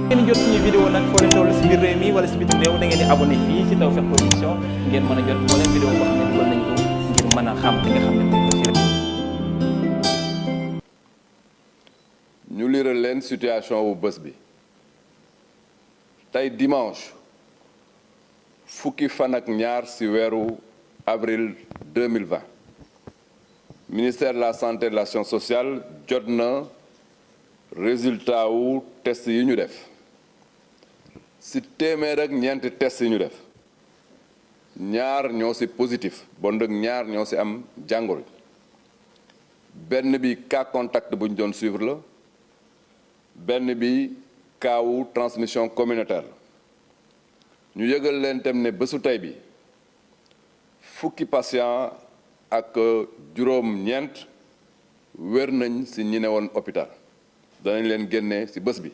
ngeen jot suñu vidéo nag foo leen toll si biir réew mi wala si bitim réew da ngeen di abonné fii si Tawfekh Production ngeen mën a jot moo leen vidéo boo xam ne dugal nañ ko ngir mën a xam li nga xam ne moom la rek. ñu liral leen situation wu bés bi tey dimanche fukki fan ak ñaar ci weeru avril 2020 ministère de la santé et de l'action sociale jot na résultat wu test yi ñu def ci téeméer ak ñeenti test yi ñu def ñaar ñoo ci positif bon nag ñaar ñoo ci am jàngoro benn bi cas contact bu ñu doon suivre la benn bi cas wu transmission communautaire la ñu yëgal leen tam ne bésu tey bi fukki patient ak juróom-ñeent wér nañ ci ñi ne woon hôpital danañ leen génne ci bés bi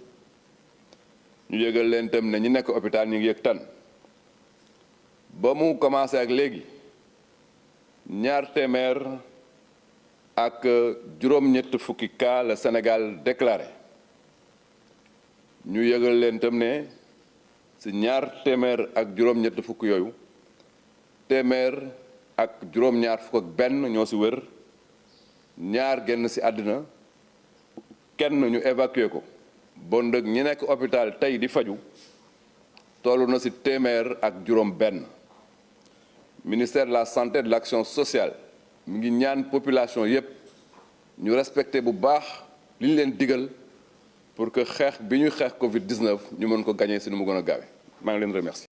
ñu yëgal leen tam ne ñi nekk hôpital ñu ngi yëg tan ba mu commencé ak léegi ñaar téeméer ak juróom-ñett fukki cas la Sénégal déclaré ñu yëgal leen tam ne ci ñaar téeméer ak juróom-ñett fukk yooyu téeméer ak juróom-ñaar fukk ak benn ñoo ci wér ñaar génn ci àddina kenn ñu évacué ko bon dëgg ñi nekk hôpital tey di faju tollu na ci téeméer ak juróom benn ministère de la santé et de l'action sociale mi ngi ñaan population yépp ñu respecté bu baax li ñu leen digal pour que xeex bi ñuy xeex Covid-19 ñu mën ko gagner ci nu mu gën a gaawe maa ngi leen remercier.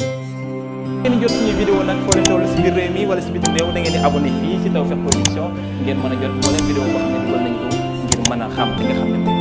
ngeen jot suñu vidéo nag foo leen toll si biir réew mi wala si bitim réew da ngeen di abonné fii si Tawfekh Production ngeen mën a jot moo leen vidéo boo xam ne dugal nañ ko ngir mën a xam li nga xam ne